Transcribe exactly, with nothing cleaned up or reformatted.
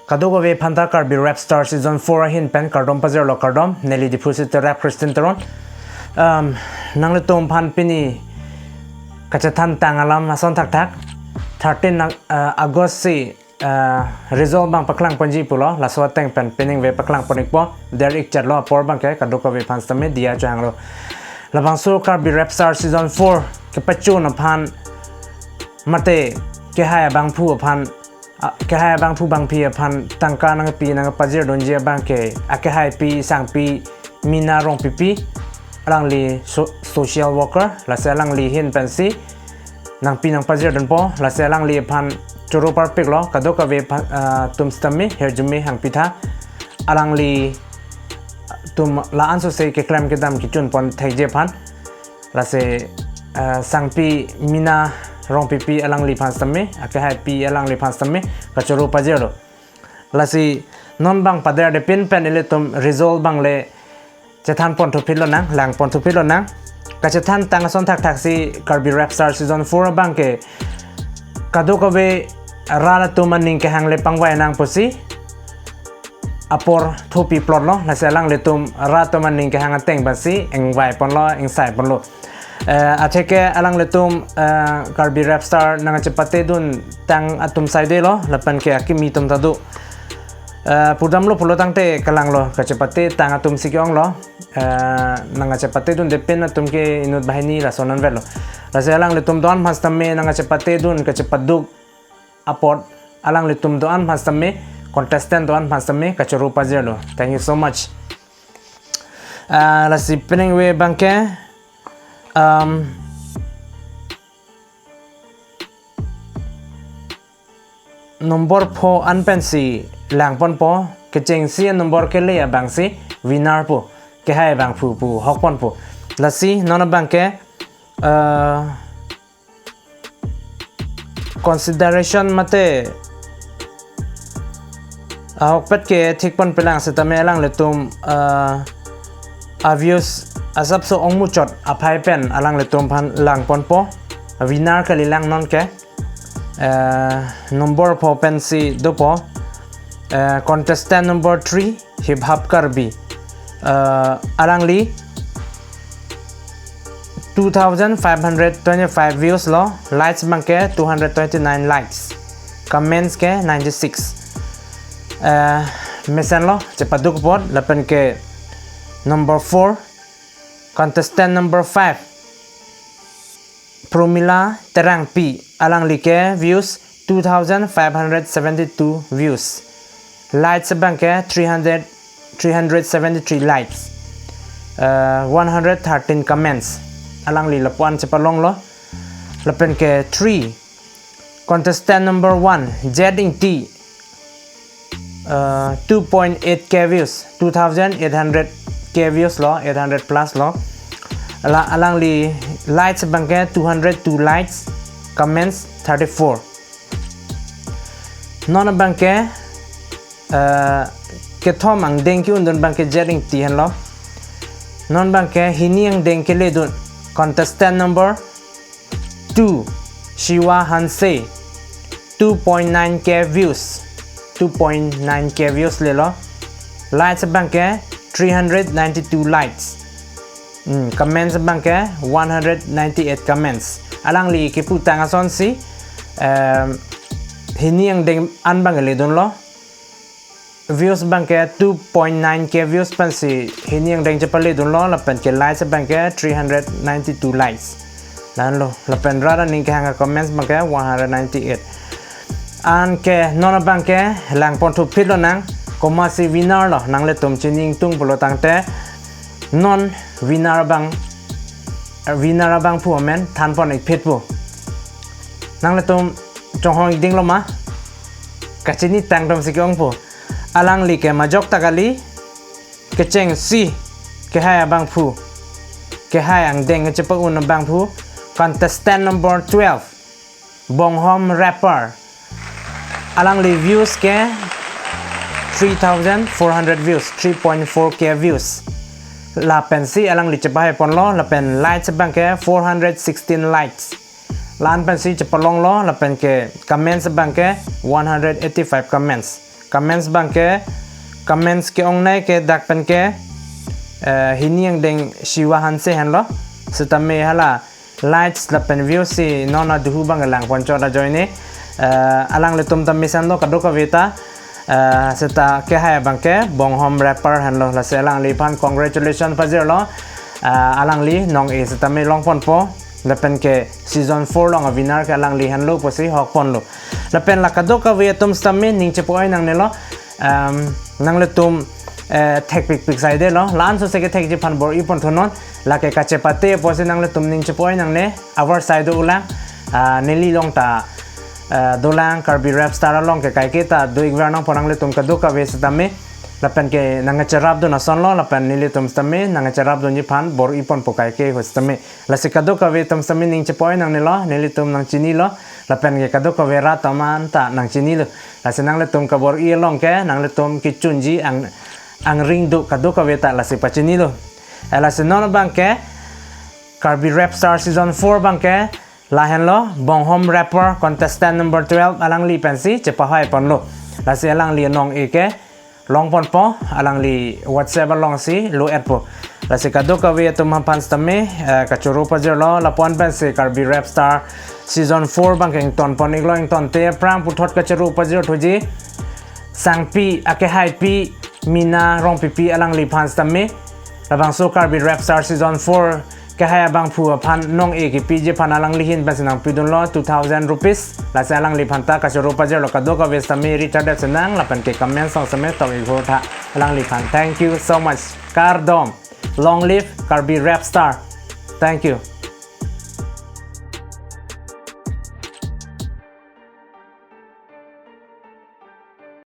Kadokave aphanta Karbi Rap Star Season four ahin pen kardom pajirlo, kardom. Neli Diphu si Terap Christian Teron. Um, nanglitum aphan pini kachethan tang alam ason thakthak. Thirteen na-, uh, August si, uh, result abang paklang ponji pulo, laso ateng pen peningve paklang pon-ikpo, der-ik chatlo apor abangke kadokave aphan sitame diya chohanglo. Labangso Karbi Rap Star Season four kepachun aphan mate kehai abangphu aphan, a, kehai abangphu bangpi aphan tangka nangpi nangpajirdunji abangke akehaipi Sangpi Mina Rongpipi, alangli so-, social worker, lasi alangli ahin pensi nangpi nangpajirdunpo, lasi alangli aphan choro parpiklo, kadokave aphan, ah, atum sitame hirjume hangpitha, alanglitum la-an sose keklem kedam kechun pon thekji aphan. Lasi, eh, Sangpi Mina Rongpipi alangliphan sitame, akehaipi alangliphan sitame kachoro pajirlo. Lasi non abang paderdepin pen ilitum result abang le chethan pon thuphit lonang, lang pon thuphit lonang. Kachethan tang ason thakthak si Karbi Rap Star Season four abangke kadokave rat atum aning kehang le pangvai nang pusi apor thupi plotlo, lasi alanglitum rat atum aning kehang ateng pensi ingvai ponlo, ingsai ponlo. Eh, atheke alanglitum, eh, Karbi Rap Star nangkachepatedun tang atum saidelo, lapenke akimi atum ta do. Eh, pudamlo pulo tangte kalanglo, kachepate tang atum si ke-onglo. Eh, nangkachepatedundepin atum ke inut banghini lason anvetlo. Lasi alanglitum do-an aphan sitame nangkachepatedun kachepaduk apot, alanglitum do-an aphan sitame, contestant do-an aphan sitame kachoro pajirlo. Thank you so much. Ah, lasi peningve abangke, um, number four an pensi lang ponpo, kechengsi number kele abangsi winner pu, kehai abangphu pu hok ponpo. Lasi non abangke, uh, consideration mate ahokpet ke thik ponpelang sitame alanglitum, ah, a-views asapso ongmuchot aphai pen alanglitum aphan lang ponpo. Winner kalilang nonke, eh, number four pensi dopo, eh, contestant number three, Hip Hop Karbi. Eh, alangli two thousand five hundred twenty-five views lo, likes abangke two hundred twenty-nine likes, comments ke ninety-six. Eh, mesenlo, chepaduk apot, lapenke number four, contestant number five, Promila Terangpi, alangli ke views two thousand five hundred seventy-two views. Likes abangke three hundred, three hundred seventy-three likes. Uh, one hundred thirteen comments. Alangli lapu-an chepalonglo. Lapenke three, contestant number one, Jet Ingti, uh, two point eight K views, two thousand eight hundred K views lo, eight hundred plus lo. Ala-, alangli likes abangke two hundred two likes, comments thirty-four. Non abangke, uh, kethom angdeng ke-undun abangke Jet Ingti henlo. Non abangke hini angdeng keledun, contestant number two, Shiva Hanse, two point nine K views, two point nine K views lelo. Likes abangke three hundred ninety-two likes. Hmm, comments abangke one hundred ninety-eight comments. Alangli keputang asonsi, em, hini angdeng an abang ledunlo. Views abangke two point nine K views pensi hini angdeng chepaledunlo, lapenke likes abangke three hundred ninety-two likes. Lahenlo, lapen rat aning kehang a-comments abangke one hundred ninety-eight. Anke non abangke lang pon thuphit lonang, komatsi winner lo, nanglitum chini ingtung pulo tangte, non winner abang, winner abangphu amen than pon-ik phitpo. Nanglitum chonghong-ik dinglo ma? Kachini tang atum si ke-ongpo. Alangli ke majok ta kali, kechengsi kehai abangphu, kehai angdeng chepa-un abangphu, contestant number twelve, Bonghom Rapper. Alangli views ke three thousand four hundred views, three point four K views. Lapensi alangli chepahai ponlo, lapen likes abangke four hundred sixteen likes. La-an pensi chepalonglo, lapenke comments abangke one hundred eighty-five comments. comments abangke, comments ke-ongnei ke dak pen ke, eh, hini angdeng Shiva Hanse henlo. Setame hala likes lapen views si non aduhu abang langpon chot ajoine. Eh, alanglitum ta mesen lo kadokave ta. Eh, seta kehai abangke Bonghom Rapper henlo, lasi alangliphan congratulations pajirlo. Eh, alangli nong-e setame longponpo. Lapen ke season four along a-winner ke alangli henlo pusi hokponlo. Lapen la kadokave atum setame ning chepo-oi nangnelo. Em, nanglitum, eh, thekpikpik saidelo. La-an sose kethekji aphan bor-ipon thunon. Lake kachepate pusi nanglitum ning chepo-oi nangne. Avar saido ulang. Ah, neli along ta, eh, dolang Karbi Rap Star along ke kaike ta do-ikver nangpo nanglitum kadokave setame. Lapen ke nangcherapdun asonlo, lapen nelitum setame nangcherapdunji aphan bor-iponpo kaike ho setame. Lasi kadokave atum setame ning chepo-oi nangnelo, nelitum nangchinilo, lapen ke kadokave rat atum anta nangchinilo. Lasi nanglitum kabor-i along ke, nanglitum kechunji ang, angring do kadokave ta lasi pachinilo. Eh, lasi non abangke, Karbi Rap Star Season four abangke, lahenlo, Bonghom Rapper contestant number twelve, alangli pensi chepahai ponlo. Lasi alangli nong-e ke, longponpo, alangli WhatsApp alongsi lo-etpo. Lasi kadokave atum aphan setame, eh, kachoro pajirlo, lapu-an pensi Karbi Rap Star Season four abangke ingtonpon-iklo, ingtonte aphrang puthot kachoro pajir thuji. Sangpi, akehaipi, Mina Rongpipi alangliphan setame. Labangso Karbi Rap Star Season four kehai abangphu aphan nong-e kepiji aphan alangli ahin pensi nangpidunlo two thousand rupees. Lasi alangliphan ta kachoro pajirlo kadokave setame Richard Dep Senang lapen ke comments along setame tok-ik hur tha alangliphan. Thank you so much. Kardom. Long live Karbi Rap Star. Thank you.